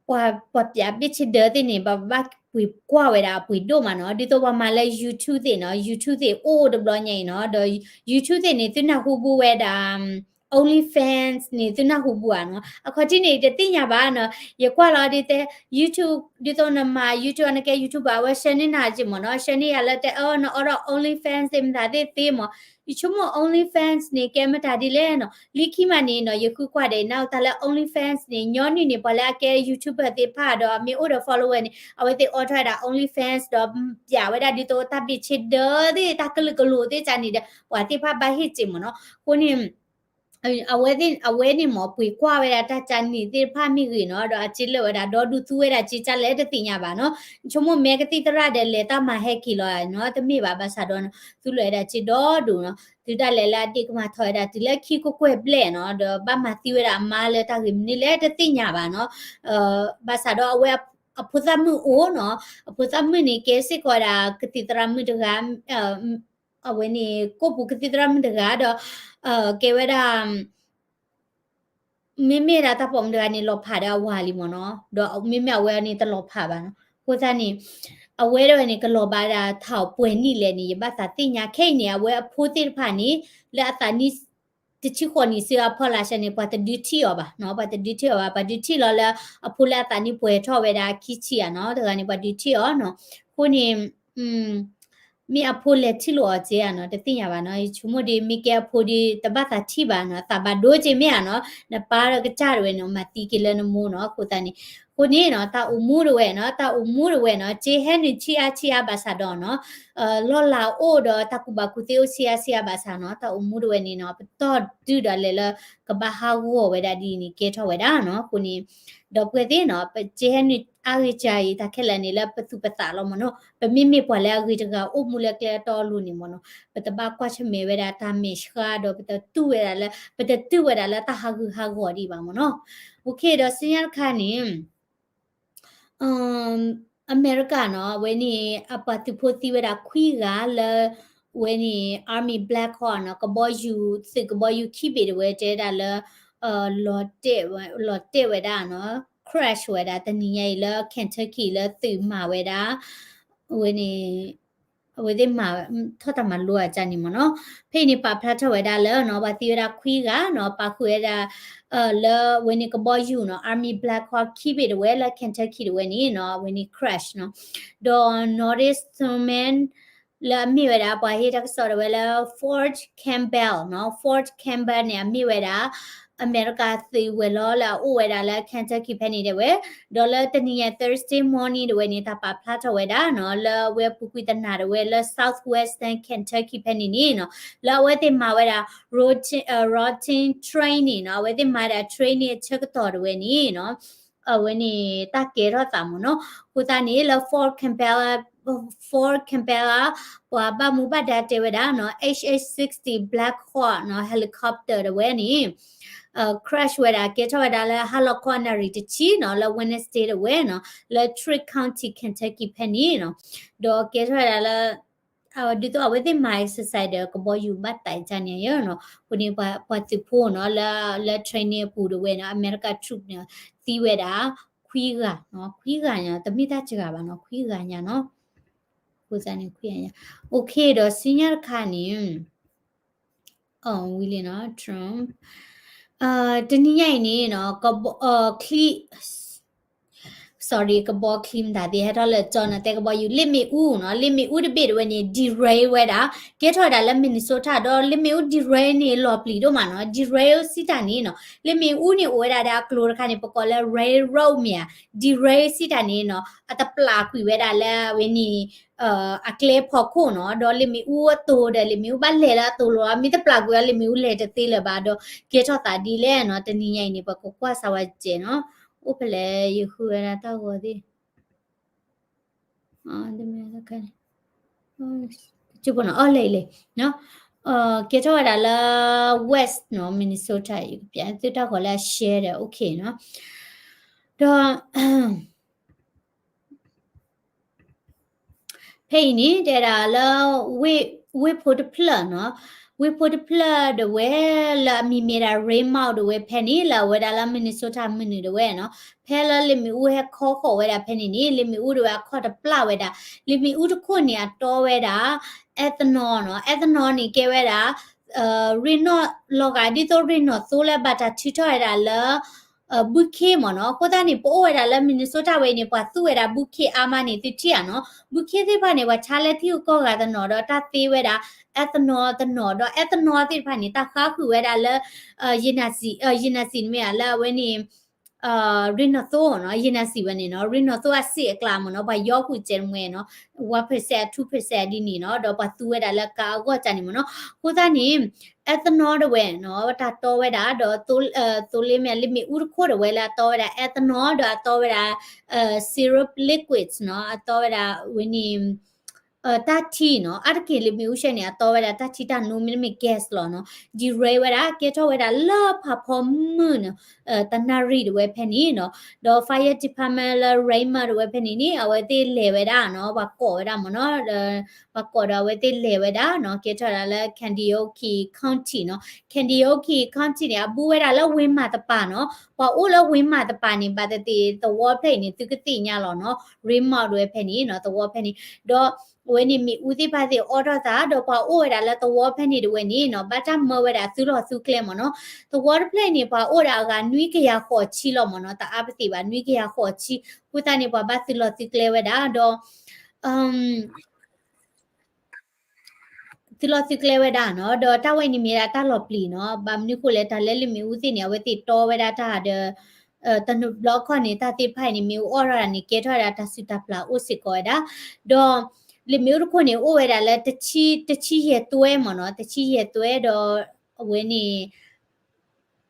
ပှၤ ပှၤပျးဘ့ၣ်ဆ့ဒၢသ့ၣ်န့ၣ် ဘၣ်ဘၣ်ပှ့ၤကွၢ်ဝဲဒၣ်အပှ့ၤဒိၣ်မးနီၤ ဒ်သိးပှၤမၤလၢ YouTube သ့ၣ်နီၤ YouTube သ့ၣ်အိၣ်တဘျီညါအံၤနီၤ ဒီး YouTube သ့ၣ်န့ၣ် သုနၢ်ဟူဘူးဝဲဒၣ် OnlyFans န့ၣ် သုနၢ်ဟူဘူးဧါနီၤ အခီၣ်ထံးန့ၣ် တသ့ၣ်ညါဘၣ်နီၤ ယကွၢ်လီၤဒ်တဲ YouTube ဒ်သိးနမၤ YouTube အနကဲ YouTube ဘၣ် အဝဲဆှၢန့ၢ်နၤက့မ့ၢ်နီၤ ဆှၢန့ၢ်ယၤလၢတဲအီၤ နအီဒီး OnlyFans သ့ၣ်မတၤသ့ၣ်သ့မ့ၢ် ယဆိကမိၣ် OnlyFans န့ၣ် ကဲမတၤဒ်လဲၣ်နီၤ လၢခံမးန့ၣ်နီၤ ယဃုကွၢ်ဒံး နအိၣ်တၢ်လၢ OnlyFans န့ၣ် ညီနုၢ်န့ၣ် ပှၤလၢအကဲ YouTuber သ့ၣ်တဖၣ်ဒီး မ့ၢ်အိၣ်ဒီး follower န့ၣ် အဝဲသ့ၣ်အိးထီၣ်ဝဲဒၣ် OnlyFans ဒီးပျးဝဲဒၣ်ဒ်သိးတၢ်ဘ့ၣ်ဆ့ဒၢသ့ၣ် တၢ်ကလုာ်ကလိၤသ့ၣ်ကန့ၣ်ဒီး ပှၤသ့ၣ်တဖၣ်ဘၣ်ဟ့ၣ်စ့မ့ၢ်နီၤ အဃိန့ၣ် အဝဲသ့ၣ် အဝဲန့ၣ်မ့ၢ်ပှ့ၤကွၢ်ဝဲဒၣ်တၢ်ကန့ၣ်သ့ၣ်တဖၣ်မ့ၢ်ဂ့ၤနီၤ ဒီးအစ့လၢာ်ဝဲဒၣ် ဒီဒူၣ်သူဝဲဒၣ်စ့ကလဲၣ်တသ့ၣ်ညါဘၣ်နီၤ ဆိကမိၣ်မ့ၢ်ကသံၣ်သရၣ်ဒီးလဲၤတၢ်မၤဟဲက့ၤလီၤနီၤ တမ့ၢ်ဘၣ်ဘၣ်ဆၣ်ဒီး သူလၢာ်ဝဲဒၣ်စ့ဒီဒူၣ်နီၤ တုၤဒၣ်လဲာ်လၢအဒ့ၣ်ကမၤထီၣ်ဝဲဒၣ်တုၤလၢခံကကွဲၢ်ဘျဲၣ်နီၤ ဒီးဘၣ်မၤသံဝဲဒၣ်အမါလၢတၢ်ဂ့ၢ်မနုၤလဲၣ်တသ့ၣ်ညါဘၣ်နီၤ ဘၣ်ဆၣ်ဒီးအဝဲအဖိသၣ်မုၣ်အိၣ်နီၤ အဖိသၣ်မုၣ်န့ၣ် ကဲစ့ၢ်ကီးဝဲဒၣ်ကသံၣ်သရၣ်မုၣ်တဂၤ အဝဲန့ၣ် ကိးပူၤကသံၣ်သရၣ်မုၣ်တဂၤဒီး ကဲဝဲဒၣ် မ့မ့ၢ်ဒၣ်တၢ်ပိာ်မုၣ်တဂၤန့ၣ် လီၤဖးဒီးအဝၤလံမ့ၢ်နီၤ, ဒီးမ့မ့ၢ်အဝဲန့ၣ်တလီၤဖးဘၣ်နီၤ. အဃိသတးန့ၣ် အဝဲဒၣ်ဝဲန့ၣ် ကလီၤဘၣ်ဒၣ်ထီၣ်ပှဲၤနံၣ်လဲၣ်န့ၣ် ယဘၣ်သးသ့ၣ်ညါခဲအံၤန့ၣ် အဝဲအဖိသ့ၣ်တဖၣ်န့ၣ် လၢအသးနံၣ်တဆံဃိးနံၣ်ဆူအဖီလာ်ဆဲန့ၣ် ပှၤတဒုးထံၣ်အီၤဘၣ်နီၤ, ပှၤတဒုးထံၣ်အီၤဘၣ်, ပှၤဒုးထံၣ်လီၤလၢအဖိလၢအသးနံၣ်ပှဲၤထီၣ်ဝဲဒၣ်ခံဆံဧါနီၤ, တဂၤန့ၣ် ပှၤဒုးထံၣ်အီၤနီၤ. အဃိန့ၣ် မ့ၢ်အဖိလဲၤထံၣ်လိာ်အီၤက့ဧါနီၤ, တသ့ၣ်ညါဘၣ်နီၤ. ယဆိကမိၣ်ဒ် မ့ၢ်ကဲအဖိဒ် တဘၣ်သးထံၣ်ဘၣ်နီၤ, သးဘၣ်ဒိက့မ့ၢ်ဧါနီၤ, နပၢ်ဒီးကစၢ်တဝဲနီၤ မၤသံက့ၤလၢနမိၢ်နီၤ, အဃိသတးန့ၣ်. အဃိန့ၣ်နီၤ တၢ်အိၣ်မူတဝဲနီၤ, တၢ်အိၣ်မူတဝဲနီၤ, က့ဟဲနုာ်ဆံးအါဆံးအါဘၣ်ဆၣ်ဒီးနီၤ, လီၢ်လၤအိၣ်ဒီးတၢ်ကူၣ်ဘၣ်ကူၣ်သ့အိၣ်ဆံးအါဆံးအါဘၣ်ဆၣ်နီၤ, တၢ်အိၣ်မူတဝဲန့ၣ်နီၤ ပတီၢ်ဒုးဒီးလဲၤလၢ ကဘၣ်ဟးဂီၤဝဲဒၣ်ဒ်အံၤန့ၣ် ကဲထီၣ်ဝဲဒၣ်နီၤ. အဃိန့ၣ် ဒီပုၢ်ဝဲၢ်သ့ၣ်နီၤ, ပက့ဟဲနုာ်အါဂ့ၤကၢ်အံၤ တၢ်ခဲလၢာ်န့ၣ် လၢပသူၣ်ပသးလီၤမ့ၢ်နီၤ. ပမ့မ့ၢ်ပှၤလၢအဂ့ၤတဂၤအိၣ်မူလၢကျဲအတီအလိၤန့ၣ်မ့ၢ်နီၤ, ပတဘၣ်ကွၢ်ဆၢၣ်မဲာ်ဝဲဒၣ်တၢ်မဲာ်ဆှးဒီး ပတတူၢ်ဝဲဒၣ်လၢ ပတတူၢ်ဝဲဒၣ်လၢတၢ်ဟးဂူာ်ဟးဂီၤဒံးဘၣ်မ့ၢ်နီၤ. အဃိဒီးဆူညါတခါန့ၣ် အမဲရကၤနီၤ, အဝဲန့ၣ် အပှၤသုးဖိသံဝဲဒၣ်ခွံဂၤလၢ အဝဲန့ၣ် Army Black Hawk နီၤ, ကဘီယူၤ သုးကဘီယူၤခံဘ့ၣ်တဝဲ တဲဒၣ်လၢ လီၤတဲာ်ဝဲ လီၤတဲာ်ဝဲဒၣ်နီၤ, crash ဝဲဒၣ် တနံၤညါအံၤလၢ Kentucky လၢသုးမၤဝဲဒၣ် အဝဲန့ၣ် အဝဲသ့ၣ်မၤ ထီၣ်တၢ်မၤလိအကၢ်န့ၣ်မ့ၢ်နီၤ. ဖဲအံၤန့ၣ် ပာ်ဖျါထီၣ်ဝဲဒၣ်လၢနီၤ, ပှၤသံဝဲဒၣ်ခွံဂၤနီၤ, ပာ်ဃုာ်ဝဲဒၣ် လၢအဝဲန့ၣ်ကဘီယူၤနီၤ, Army Black Hawk ခံဘ့ၣ်တဝဲလၢ Kentucky တဝဲန့ၣ်နီၤ, အဝဲန့ၣ် crash နီၤ. ဒီး Norris Truman လၢအမ့ၢ်ဝဲဒၣ် ပှၤဟ့ၣ်တၢ်ကစီၣ်တဝဲလၢ Fort Campbell နီၤ, Fort Campbell န့ၣ် အမ့ၢ်ဝဲဒၣ် အမဲရကၤသုးဝဲၤလီၢ်လၢအအိၣ်ဝဲဒၣ်လၢ Kentucky ဖဲန့ၣ်တဝဲ, ဒီးလၢတနံၤညါ Thursday morning တဝဲန့ၣ် တၢ်ပာ်ဖျါထီၣ်ဝဲဒၣ်နီၤ, လၢအဝဲပူၤကွံာ်တနၤတဝဲလၢ Southwestern Kentucky ဖဲန့ၣ်န့ၣ်နီၤ, လၢအဝဲသ့ၣ်မၤဝဲဒၣ် routine training နီၤ, အဝဲသ့ၣ်မၤဝဲဒၣ် training အဆၢကတီၢ်တဝဲန့ၣ်နီၤ, အဝဲန့ၣ်တၢ်ကဲထီၣ်သးမ့ၢ်နီၤ. အဃိသတးန့ၣ် လၢ Fort Campbell Fort Campbell ပှၤဘၣ်မူဘၣ်ဒါတဲဝဲဒၣ်နီၤ, H H sixty Black Hawk နီၤ, helicopter တဝဲန့ၣ် crash ဝဲဒၣ် ကဲထီၣ်ဝဲဒၣ်လၢဟါလီၤခီနၣ်ရံၣ်တဆံနီၤ, လၢ Wednesday တဝဲနီၤ, လၢ Trick County Kentucky ဖဲန့ၣ်နီၤ. ဒီးကဲထီၣ်ဝဲဒၣ်လၢ ဒ်သိးအဝဲသ့ၣ်မၤ exercise ဒီး ကဘီယူၤဘၣ်သးကန့ၣ်ယဲနီၤ. အဃိန့ၣ် ပှၤသုးဖိနီၤ လၢ လၢ training အပူၤတဝဲနီၤ, America troop န့ၣ် သံဝဲဒၣ် ခွံဂၤနီၤ, ခွံဂၤညါ, တမ့ၢ်တၢ်စှၤဘၣ်နီၤ, ခွံဂၤညါနီၤ. အဃိသတးန့ၣ် ခွံဂၤညါ, OK ဒီးဆူညါတခါန့ၣ် ဝံၤလံနီၤ Trump တနံၤညါအံၤန့ၣ်နီၤ, ချံ sorry ကဘီချံမတၤသ့ၣ် ဟဲထီၣ်လၢကၠီနီၤ တဲကဘီယူၤ လ့ၣ်မ့ၣ်အူနီၤ လ့ၣ်မ့ၣ်အူတဘ့ၣ်တဝဲန့ၣ် derail ဝဲဒၣ် ကဲထီၣ်ဝဲဒၣ်လၢ Minnesota ဒီးလ့ၣ်မ့ၣ်အူ derail န့ၣ် လီၤပျံၤဒိၣ်မးနီၤ derail စံးတၢ်န့ၣ်နီၤ လ့ၣ်မ့ၣ်အူန့ၣ် အိၣ်ဝဲဒၣ်ဒီးအကျိၤတခါန့ၣ် ပကိးလၢ railroad မ့ၢ်ဧါ derail စံးတၢ်န့ၣ်နီၤ အတပျၢ်ကွံာ်ဝဲဒၣ်လၢအဝဲန့ၣ် အကျဲဖီခိၣ်နီၤ ဒီးလ့ၣ်မ့ၣ်အူအသိးဒီး လ့ၣ်မ့ၣ်အူဘၣ်လဲၤလၢအသိးလီၤ မ့ၢ်တပျၢ်ကွံာ်အီၤ လ့ၣ်မ့ၣ်အူလဲၤတသ့လၢၤဘၣ်ဒီး ကဲထီၣ်သးဒ်လဲၣ်နီၤ တနံၤညါအံၤန့ၣ် ပကကွၢ်စၢၤဝဲကဲးနီၤ အိၣ်ဖဲလဲၣ် ယဃုဝဲဒၣ်တၢ်ဂီၤသ့ၣ် တမ့ၢ်တခါန့ၣ် ကၠိပနီၤ အီၣ်လဲၣ်လဲၣ် ကဲထီၣ်ဝဲဒၣ်လၢ West နီၤ Minnesota ယကပျးသုတၢ်ဂီၤလၢအ share ဒီး okay နီၤ ဒီး ဖဲအံၤန့ၣ် တဲဒၣ်လၢ ဝ့ၢ်ဖိတဖျၢၣ်နီၤ, ဝ့ၢ်ဖိတဖျၢၣ်ဒၣ်ဝဲ လၢအမံၤမ့ၢ်ဒၣ် Raymond ဒၣ်ဝဲဖဲန့ၣ် လၢအဝဲဒၣ်လၢ Minnesota မုၢ်နုာ်ဒၣ်ဝဲနီၤ, ဖဲလၢလ့ၣ်မ့ၣ်အူဟဲခီဃီၤဝဲဒၣ်ဖဲန့ၣ်န့ၣ် လ့ၣ်မ့ၣ်အူဒၣ်ဝဲအခီၣ်တပျၢ်ဝဲဒၣ်, လ့ၣ်မ့ၣ်အူတခိၣ်န့ၣ် အတီဝဲဒၣ် ethanol နီၤ, ethanol န့ၣ်ကဲဝဲဒၣ် ရ့ၣ်နီၣ်လီၤဂာ်ဒ်သိးရ့ၣ်နီၣ်သိလၢဘၣ်တၢ်ထုးထီၣ်ဝဲဒၣ်လၢ ဘုခ့မ့ၢ်နီၤ, အဃိသတးန့ၣ် ပအိၣ်ဝဲဒၣ်လၢ Minnesota ဝဲအံၤန့ၣ် ပှၤသူဝဲဒၣ်ဘုခ့အါမးန့ၣ် သုထံၣ်ဧါနီၤ, ဘုခ့သ့ၣ်တဖၣ်န့ၣ် ပှၤဆါလၢထံဂုၤကီၢ်ဂၤတနီၤဒီး တၢ်သ့ဝဲဒၣ် ethanol တနီၤဒီး ethanol သ့ၣ်တဖၣ်န့ၣ် တၢ်ဃါဃုာ်ဝဲဒၣ်လၢ ယနစံး ယနစံးမ့ၢ်ဧါ လၢအဝဲန့ၣ် ရ့ၣ်နီၣ်သိနီၤ, ယနစံးဝဲန့ၣ်နီၤ, ရ့ၣ်နီၣ်သိအစ့ၣ်အကျါမ့ၢ်နီၤ, ပှၤယီဃုာ်စဲးတမှဲနီၤ, one percent two percent ဒ်န့ၣ်နီၤ, ဒီးပှၤသူဝဲဒၣ်လၢကါအဂီၢ်ကၢန့ၣ်မ့ၢ်နီၤ, အဃိသတးန့ၣ် ethanol ဒၣ်ဝဲနီၤ, တၢ်တီဝဲဒၣ် ဒီး သိလ့မ့ၢ် လ့ၣ်မ့ၣ်အူတခိၣ်ဒၣ်ဝဲလၢအတီဝဲဒၣ် ethanol ဒီးအတီဝဲဒၣ် syrup liquids နီၤ, အတီဝဲဒၣ်ဝဲန့ၣ် တၢ်ထံနီၤ, အါတက့ၢ်လ့ၣ်မ့ၣ်အူရှဲန့ၣ် အတီဝဲဒၣ်တၢ်ထံတၢ်နိ မ့တမ့ၢ် gas လီၤနီၤ, derail ဝဲဒၣ် ကဲထီၣ်ဝဲဒၣ်လၢဖးဖီမုၢ်နီၤ, တနၣ်ရံၣ်ဒၣ်ဝဲဖဲန့ၣ်နီၤ, ဒီး fire department လၢ Raymond ဒၣ်ဝဲဖဲန့ၣ်န့ၣ် အဝဲသ့ၣ်လဲၤဝဲဒၣ်နီၤ, ပှၤကိးဝဲဒၣ်မ့ၢ်နီၤ, ပှၤကိးဒီးအဝဲသ့ၣ်လဲၤဝဲဒၣ်နီၤ, ကဲထီၣ်ဒၣ်လၢ Cuyahoga County နီၤ, Cuyahoga County န့ၣ် အဘူးဝဲဒၣ်လၢဝ့ၢ်မၤတပၤနီၤ, ပှၤအိၣ်လၢဝ့ၢ်မၤတပၤန့ၣ် ဘၣ်သ့ၣ်သ့ၣ်သဝီဖျၢၣ်အံၤန့ၣ် သုကသ့ၣ်ညါလီၤနီၤ, Raymond ဒၣ်ဝဲဖဲန့ၣ်နီၤ, သဝီဖဲန့ၣ်, ဒီး အဝဲန့ၣ်မ့ၣ်အူသ့ၣ်တဖၣ်သ့ၣ်အိးထီၣ်သး ဒီးပှၤအိၣ်ဝဲဒၣ်လၢသဝီဖဲန့ၣ်ဒၣ်ဝဲန့ၣ်နီၤ, ဘၣ်တၢ်မၢဝဲဒၣ်သုးလီၢ်သုးကျဲမ့ၢ်နီၤ, သဝီတဖျၢၣ်အံၤန့ၣ် ပှၤအိၣ်ဒၣ်အဂၤနွံကယၤဃိးဆံလီၤမ့ၢ်နီၤ, တအါပသ့ၣ်ဘၣ် နွံကယၤဃိးဆံ, အဃိသတးန့ၣ် ပှၤဘၣ်သုးလီၢ်သုးကျဲဝဲဒၣ် ဒီး သုးလီၢ်သုးကျဲဝဲဒၣ်နီၤ, ဒီးတၢ်ဝဲန့ၣ်မ့ၢ်ဒၣ်တၢ်လီၤပျံၤနီၤ, ဘၣ်မနုၤဃိလဲၣ် တၢ်လၢလ့ၣ်မ့ၣ်အူသ့ၣ်န့ၣ် အဝဲသ့ၣ်တီဝဲဒၣ်တၢ်ဒီး တနုာ်ဘျီခီၣ်န့ၣ် တၢ်သ့ၣ်တဖၣ်အံၤန့ၣ် မ့ၣ်အူအီၣ်ထီၣ်ဒၣ်န့ၣ် ကဲထီၣ်ဝဲဒၣ်တၢ်စုၣ်တၢ်ပျၢ်အိၣ်စ့ၢ်ကီးဝဲဒၣ်, ဒီး လ့ၣ်မ့ၣ်အူတခိၣ်န့ၣ် အိၣ်ဝဲဒၣ်လၢ တဆံယဲၢ်တွဲမ့ၢ်နီၤ, တဆံယဲၢ်တွဲဒီး အဝဲန့ၣ်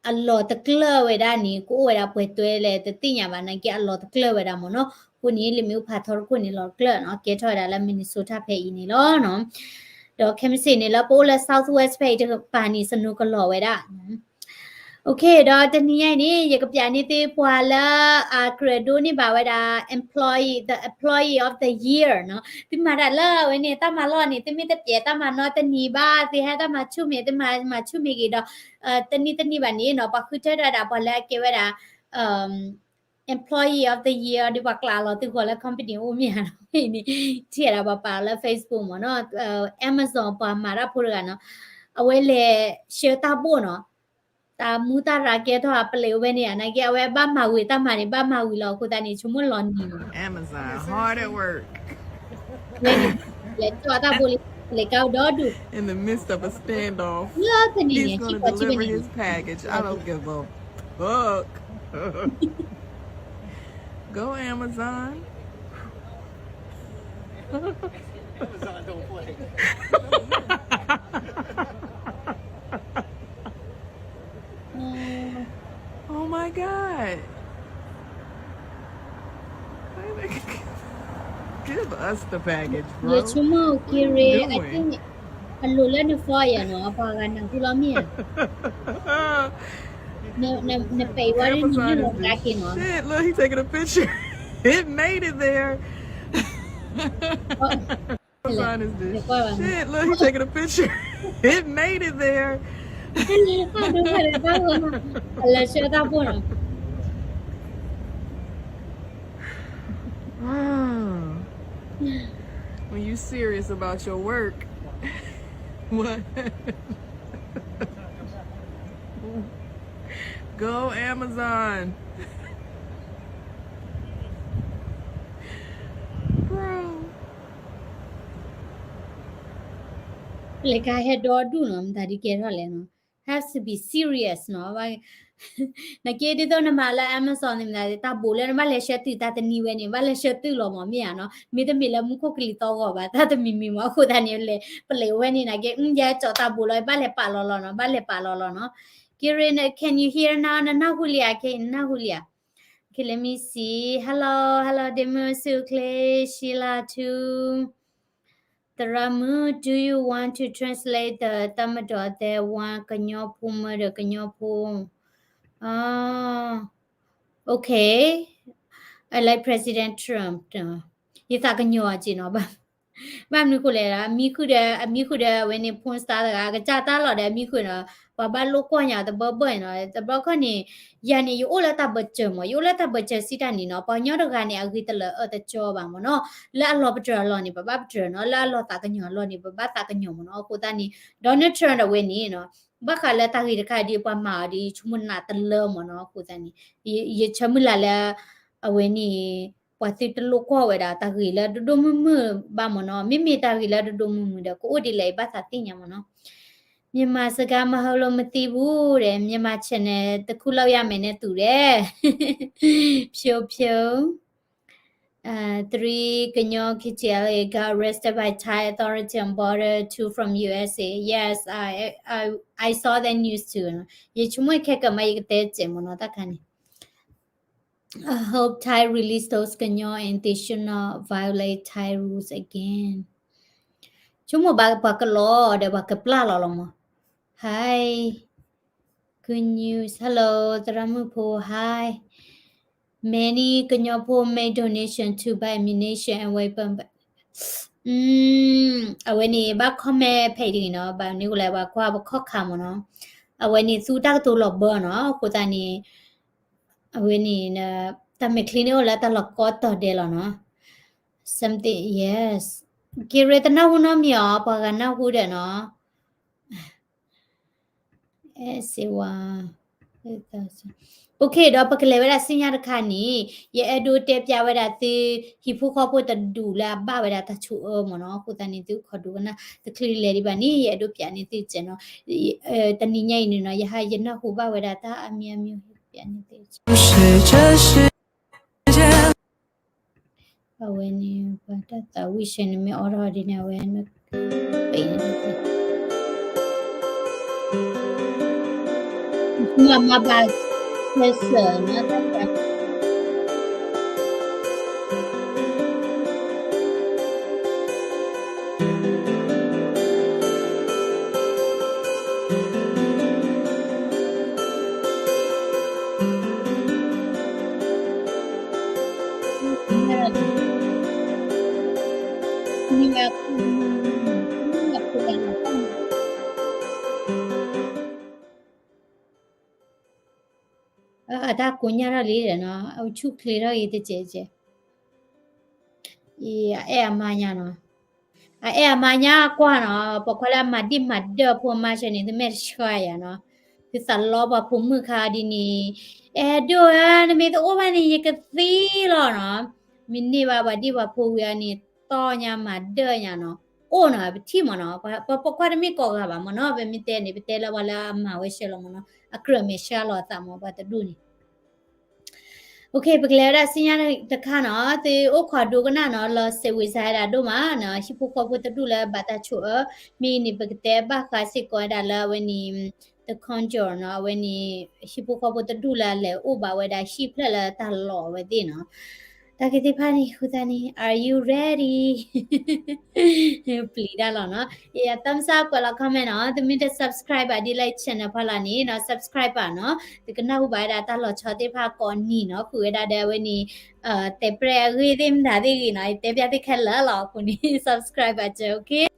အလီၤတကျၢၢ်ဝဲဒၣ်န့ၣ် ကအိၣ်ဝဲဒၣ်ပှဲၤတွဲလဲၣ် တသ့ၣ်ညါဘၣ်နာ်က့ အလီၤတကျၢၢ်ဝဲဒၣ်မ့ၢ်နီၤ, အဃိန့ၣ် လ့ၣ်မ့ၣ်အူဖးထီတခိၣ်န့ၣ် လီၤတကျၢၢ်နီၤ, ကဲထီၣ်ဝဲဒၣ်လၢ Minnesota ဖဲအံၤန့ၣ်လီၤနီၤ, ဒီးခဲမုၢ်ဆ့ၣ်န့ၣ်လၢပအိၣ်လၢ Southwest ဖဲအံၤတကပၤန့ၣ် စနိကလီၤဝဲဒၣ် Okay ဒီးတနံၤညါအံၤန့ၣ် ယကပျးန့ၢ်သုပှၤလၢအကြၢးဒိးန့ၢ်ဘၣ်ဝဲဒၣ် employee, the employee of the year နီၤ, သုမၤတၢ်လၢအဝဲန့ၣ် တၢ်မၤလီၢ်န့ၣ် သုမ့ၢ်တပျဲးတၢ်မၤနီတနံၤဘၣ် သုဟဲတၢ်မၤဆူၣ်မ့ၢ် သုမၤဆူၣ်မ့ၢ်ဂ့ၤဒီး တနံၤတနံၤဘၣ်န့ၣ်နီၤ ပှၤဃုထၢဒၣ်ဒၣ်ပှၤလၢအကဲဝဲဒၣ် employee of the year ဒီးပှၤကျးလီၤသုဂီၤလၢ company အိၣ်မ့ၢ်ဧါနီၤ, န့ၣ် ထံၣ်ဒၣ်ပှၤပာ်လၢ Facebook မ့ၢ်နီၤ, Amazon ပှၤမၤတၢ်ဖိတဂၤနီၤ, အဝဲလဲၤဆှၢတၢ်ဘိၣ်နီၤ, တၢ်မူတၢ်ရၤကဲထီၣ်အပလံးဝဲန့ၣ် နာ်က့ အဝဲဘၣ်မၤဝံၤတၢ်မၤန့ၣ် ဘၣ်မၤဝံၤလီၤအဃိသတးန့ၣ် ဆိကမိၣ်လီၤနံၤနီၤ, Amazon hard at work ဝဲန့ၣ် လဲၤကၠီတၢ်ဘိၣ်လံ လဲၤကၠီဒီဒူၣ် in the midst of a standoff, လၢတနံၤန့ၣ် ဟံၣ်ကီၢ်ဆံဘ့ၣ်န့ၣ် his package, I don't give a fuck, go Amazon. Oh my God. Give us the package, bro. ယဆိကမိၣ်က့ၤရ့ I think အလိၤလၢန foyer နီၤ ပှၤဂၤနၢ်ဟူလီၤမ့ၢ်ဧါ, နပဲာ်ဝဲဒၣ်န့ၣ် Amazon is the shit. Look, he taking a picture. It made it there. Amazon is the shit. Look, he taking a picture. It made it there. လဲၤဆှၢတၢ်ဘိၣ်နီၤ When you serious about your work, what? Go Amazon. လဲၤကါဟဲဒီဒူၣ်နီၤ မတၤဒုးကဲထီၣ်လဲၣ်နီၤ have to be serious နီၤ နာ်က့ဒ်သိးနမၤလၢ Amazon န့ၣ် မတၤ တၢ်ဘိးလၢနဘၣ်လဲၤဆှၢတုၤတၢ်တနံၤဝဲန့ၣ် ဘၣ်လဲၤဆှၢတုၤလီၤမး မ့ၢ်ဧါနီၤ မ့တမ့ၢ်လၢမူခိၣ်ကလံၤသီဂီၤဘၣ် တၢ်တမံၤမံၤမး အဃိသတးန့ၣ် လဲၤပလဲၤဝဲန့ၣ် နာ်က့ ယကၠီၤတၢ်ဘိးလီၤ ဘၣ်လဲၤပာ်လီၤလီၤနီၤ ဘၣ်လဲၤပာ်လီၤလီၤနီၤ က့ရ့ can you hear now နနၢ်ဟူလံဧါ နနၢ်ဟူလံဧါ Okay, let me see. Hello, hello, ဒ့မုၣ် စုချ့ Sheila too. သရၣ်မုၣ် do you want to translate the တပ်မတော်သက် one ကညီဖိ murder ကညီဖိ Okay. I like President Trump. ယသးကညီၤအက့နီၤ ဘၣ်မနုၤဃိလဲၣ် အမံဃုာ်ဒီး အမံဃုာ်ဒီးအဝဲန့ၣ် porn star တဂၤ အကစၢ်တၢ်လီၢ်ဒီးအမံဃုာ်နီၤ ပှၤဘၣ်လိာ်ကွီၢ်ညါတဘၢဘၢနီၤ တဘျီခီန့ၣ် ယၤန့ၣ် ယအိၣ်လၢတၢ်ဘၢၣ်စၢၤမး ယအိၣ်လၢတၢ်ဘၢၣ်စၢၤစံးတၢ်န့ၣ်နီၤ ပှၤကညီတဂၤန့ၣ် အဂ့ၤတလၢအအၢတကၠီဘၣ်မးနီၤ လၢအလီၤပတြၢၤအလီၢ်န့ၣ် ပဘၣ်ပတြၢၤနီၤ လၢအလီၤသးကညီၤအလီၢ်န့ၣ် ပဘၣ်သးကညီၤမးနီၤ အဃိသတးန့ၣ် Donald Trump ဒီးဝဲန့ၣ်နီၤ ဘၣ်ဃးလၢတၢ်ဂ့ၢ်တခါဒ်ပှၤမၤအီၤဒ် ယဆိကမိၣ်နးတလၢမးနီၤ အဃိသတးန့ၣ် ယဆၢမုၢ်လၢ်လၢ အဝဲန့ၣ် ပှၤသုတလိာ်ကွီၢ်ဝဲဒၣ် တၢ်ဂ့ၢ်လၢဒိၣ်ဒိၣ်မုၢ်မုၢ်ဘၣ်မးနီၤ မ့မ့ၢ်တၢ်ဂ့ၢ်လၢဒိၣ်ဒိၣ်မုၢ်မုၢ်ဒီး ကအိၣ်ဒ်လဲၣ် ယဘၣ်သးသ့ၣ်ညါမးနီၤ မြန်မာစကားမဟုတ်လို့မသိဘူးတဲ့ မြန်မာ channel တစ်ခုလုပ်ရမယ်နဲ့တူတယ် ဖြိုဖြို Uh, three ကညီ K T L A got arrested by Thai authority on border, two from U S A. Yes, I, I, I saw that news too. ယဆိကမိၣ်ခဲကမး ယကတဲစဲးမးနီၤ တၢ်ခါန့ၣ် I hope Thai release those ကညီ and they should not violate Thai rules again. ဆိကမိၣ်ဘၣ်ပှၤကလီဒီးပှၤကပျၢ်လီၤလီၤမး Hi. Good news. Hello, သရၣ်မုၣ်ဖိ Hi. Many ကညီဖိ make donation to buy ammunition and weapon. အဝဲန့ၣ် ဘၣ် comment ဖဲအံၤတဂ့ၤနီၤ ဘၣ်မနုၤဃိလဲၣ် ပှၤကွၢ်ပခီၣ်ခါမးနီၤ အဝဲန့ၣ် သူတၢ်ကတိၤလီၤဘၢနီၤ အဃိသတးန့ၣ် အဝဲန့ၣ် တၢ်မဲာ်ချံန့ၣ်အိၣ်လၢတၢ်လီၤကီတီၤဒဲးလီၤနီၤ something, yes. က့ၤရ့တနၢ်ဟူနီတမံၤအီၤ ပှၤဂၤနၢ်ဟူဒီးနီၤ အဲၣ်စ့ဝါ Okay ဒီးပကလဲၤဝဲဒၣ်ဆူညါတခါန့ၣ် ယအဲၣ်ဒိးတဲပျးဝဲဒၣ်သု ဟံၣ်ဖိဃီဖိတဒူၣ်လၢအဘၣ်ဝဲဒၣ်တၢ်ဆိၣ်အၢမးနီၤ အဃိသတးန့ၣ် သုခိၣ်ဒိကနၣ် တချုးလဲၤဒံးဘၣ်န့ၣ် ယအဲၣ်ဒိးပျးန့ၢ်သုစဲးနီၤ တနံၤညါအံၤန့ၣ်နီၤ ယဟးယနၢ်ဟူဘၣ်ဝဲဒၣ်တၢ်အမံၤအမံၤ ပျးန့ၢ်သုစဲး အဝဲန့ၣ် ပှၤတၢ်သးဝံၣ်ဆဲးန့ၣ် မ့ၢ်အိးထီၣ်ဒ်န့ၣ် အဝဲ ပ့ၤန့ၣ် မၤမၤဘၣ် ဆဲးဆၢနီၤ တၢ် အတၢ်ကိးညါထီၣ်လံဒီးနီၤ အဆူၣ်ချ့ထီၣ်ဂ့ၤတစဲးစဲး အအဲၣ်အမါညါနီၤ အအဲၣ်အမါညါကွၢ်နီၤ ပိာ်ခွါလၢအမၤဒံၣ်မၤဒၢၣ်ဖိအမါဆဲးန့ၣ် သုမ့ၢ်တဆှါယၤနီၤ သုသးလီပှၤဖိမုၣ်ခါဒ်န့ၣ် အဲၣ်ဒိၣ်ဧၢ နမ့ၢ်တအိၣ်ဘၣ်န့ၣ် ယကသံလီၤနီၤ မ့ၢ်န့ၢ်ဘၣ်ပှၤဒံၣ်ပှၤဖိဝံၤအီၤန့ၣ် တီၢ်ညါမၤဒၢၣ်ညါနီၤ အိၣ်နီၤ ပထံၣ်မးနီၤ ပှၤပိာ်ခွါတမ့ၢ်ကိးဂၤဘၣ်မးနီၤ ပမ့ၢ်တဲန့ၣ် ပတဲလၢပှၤလၢအမၤဝဲဆှၢလီၤမးနီၤ အကြၢးမဲာ်ဆှးလီၤအသးမး ပှၤတဒူၣ်န့ၣ် Okay ပကလဲၤဝဲဒၣ်ဆူညါတခါနီၤ သုအိၣ်ခိးဒိကနၣ်နီၤ လီၤစဲးဝံၤစါဝဲဒၣ်ဒိၣ်မးနီၤ ဟံၣ်ဖိဃီဖိတဒူၣ်လၢဘၣ်တၢ်ဆိၣ်အၢ မ့ၢ်န့ၣ် ပကတဲဘၣ်ဃးစ့ၢ်ကီးဝဲဒၣ်လၢအဝဲန့ၣ် တခီကၠီၣ်နီၤ အဝဲန့ၣ် ဟံၣ်ဖိဃီဖိတဒူၣ်လၢလဲၤအိၣ်ဘၣ်ဝဲဒၣ်ဟံၣ်ဖျၢၣ်လၢတၢ်လီၢ်အဝဲသ့ၣ်နီၤ တၢ်ဂ့ၢ်သ့ၣ်တဖၣ်န့ၣ် အဃိသတးန့ၣ် are you ready ပျံၤတၢ်လီၤနီၤ ယ thumbs up ကွဲးလီၤ comment နီၤ သုမ့ၢ်တ subscribe ဘၣ်ဒ်လဲၣ် channel ဖီလာ်န့ၣ်နီၤ subscribe ဘၣ်နီၤ သုကနၢ်ဟူဘၣ်ဝဲဒၣ်တၢ်လီၤဆီသ့ၣ်တဖၣ်ကိးနံၤနီၤ ဃုာ်ဝဲဒၣ်ဒီးအဝဲန့ၣ် တဲပြဲအဂ့ၢ်သ့ၣ်မတၤသ့ၣ်ဂ့ၤနီၤ ယတဲပျးသ့ၣ်ခဲလၢာ်လီၤ အဃိန့ၣ် subscribe ဘၣ်စၢၤ okay